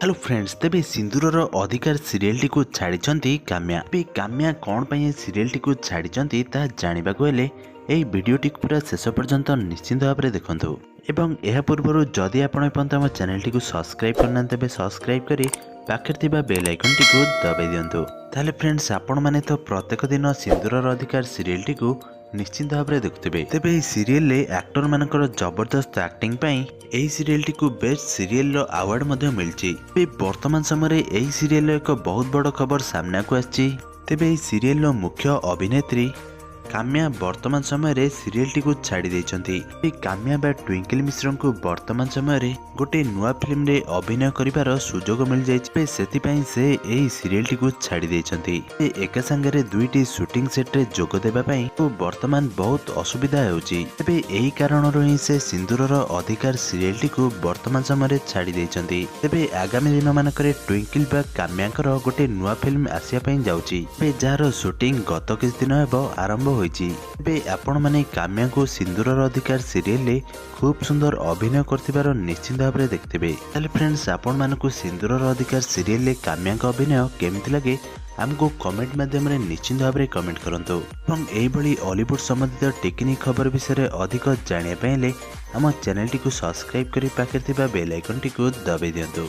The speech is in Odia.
ହ୍ୟାଲୋ ଫ୍ରେଣ୍ଡସ୍, ତେବେ ସିନ୍ଦୁରର ଅଧିକାର ସିରିଏଲଟିକୁ ଛାଡ଼ିଛନ୍ତି କାମ୍ୟା। ତେବେ କାମ୍ୟା କ'ଣ ପାଇଁ ଏ ସିରିଏଲଟିକୁ ଛାଡ଼ିଛନ୍ତି, ତାହା ଜାଣିବାକୁ ହେଲେ ଏହି ଭିଡ଼ିଓଟିକୁ ପୁରା ଶେଷ ପର୍ଯ୍ୟନ୍ତ ନିଶ୍ଚିନ୍ତ ଭାବରେ ଦେଖନ୍ତୁ। ଏବଂ ଏହା ପୂର୍ବରୁ ଯଦି ଆପଣ ଏପର୍ଯ୍ୟନ୍ତ ଆମ ଚ୍ୟାନେଲଟିକୁ ସବସ୍କ୍ରାଇବ୍ କରିନାହାନ୍ତି, ତେବେ ସବସ୍କ୍ରାଇବ୍ କରି ପାଖରେ ଥିବା ବେଲ୍ ଆଇକନ୍ଟିକୁ ଦବାଇ ଦିଅନ୍ତୁ। ତାହେଲେ ଫ୍ରେଣ୍ଡସ୍, ଆପଣମାନେ ତ ପ୍ରତ୍ୟେକ ଦିନ ସିନ୍ଦୁରର ଅଧିକାର ସିରିଏଲଟିକୁ ନିଶ୍ଚିନ୍ତ ଭାବରେ ଦେଖୁଥିବେ। ତେବେ ଏହି ସିରିଏଲରେ ଆକ୍ଟରମାନଙ୍କର ଜବରଦସ୍ତ ଆକ୍ଟିଂ ପାଇଁ ଏହି ସିରିଏଲଟିକୁ ବେଷ୍ଟ ସିରିଏଲର ଆୱାର୍ଡ ମଧ୍ୟ ମିଳିଛି। ତେବେ ବର୍ତ୍ତମାନ ସମୟରେ ଏହି ସିରିଏଲର ଏକ ବହୁତ ବଡ଼ ଖବର ସାମ୍ନାକୁ ଆସିଛି। ତେବେ ଏହି ସିରିଏଲର ମୁଖ୍ୟ ଅଭିନେତ୍ରୀ କାମ୍ୟା ବର୍ତ୍ତମାନ ସମୟରେ ସିରିଏଲଟିକୁ ଛାଡ଼ି ଦେଇଛନ୍ତି। ଏହି କାମ୍ୟା ବା ଟ୍ୱିଙ୍କଲ ମିଶ୍ରଙ୍କୁ ବର୍ତ୍ତମାନ ସମୟରେ ଗୋଟେ ନୂଆ ଫିଲ୍ମରେ ଅଭିନୟ କରିବାର ସୁଯୋଗ ମିଳିଯାଇଛି। ତେବେ ସେଥିପାଇଁ ସେ ଏହି ସିରିଏଲଟିକୁ ଛାଡ଼ି ଦେଇଛନ୍ତି। ସେ ଏକା ସାଙ୍ଗରେ ଦୁଇଟି ସୁଟିଂ ସେଟ୍ରେ ଯୋଗ ଦେବା ପାଇଁ ବର୍ତ୍ତମାନ ବହୁତ ଅସୁବିଧା ହେଉଛି। ତେବେ ଏହି କାରଣରୁ ହିଁ ସେ ସିନ୍ଦୁରର ଅଧିକାର ସିରିଏଲଟିକୁ ବର୍ତ୍ତମାନ ସମୟରେ ଛାଡ଼ି ଦେଇଛନ୍ତି। ତେବେ ଆଗାମୀ ଦିନମାନଙ୍କରେ ଟ୍ୱିଙ୍କଲ ବା କାମ୍ୟାଙ୍କର ଗୋଟେ ନୂଆ ଫିଲ୍ମ ଆସିବା ପାଇଁ ଯାଉଛି। ତେବେ ଯାହାର ସୁଟିଂ ଗତ କିଛି ଦିନ ହେବ ଆରମ୍ଭ ହୋଇଛି। ତେବେ ଆପଣମାନେ କାମ୍ୟାଙ୍କୁ ସିନ୍ଦୁରର ଅଧିକାର ସିରିଏଲରେ ଖୁବ୍ ସୁନ୍ଦର ଅଭିନୟ କରିଥିବାର ନିଶ୍ଚିନ୍ତ ଭାବରେ ଦେଖିଥିବେ। ତାହେଲେ ଫ୍ରେଣ୍ଡସ୍, ଆପଣମାନଙ୍କୁ ସିନ୍ଦୁରର ଅଧିକାର ସିରିଏଲରେ କାମ୍ୟାଙ୍କ ଅଭିନୟ କେମିତି ଲାଗେ, ଆମକୁ କମେଣ୍ଟ ମାଧ୍ୟମରେ ନିଶ୍ଚିନ୍ତ ଭାବରେ କମେଣ୍ଟ କରନ୍ତୁ। ଏବଂ ଏହିଭଳି ଅଲିଉଡ୍ ସମ୍ବନ୍ଧିତ ଟେକ୍ନିକ୍ ଖବର ବିଷୟରେ ଅଧିକ ଜାଣିବା ପାଇଁ ହେଲେ ଆମ ଚ୍ୟାନେଲଟିକୁ ସବସ୍କ୍ରାଇବ୍ କରି ପାଖରେ ଥିବା ବେଲ୍ ଆଇକନ୍ଟିକୁ ଦବାଇ ଦିଅନ୍ତୁ।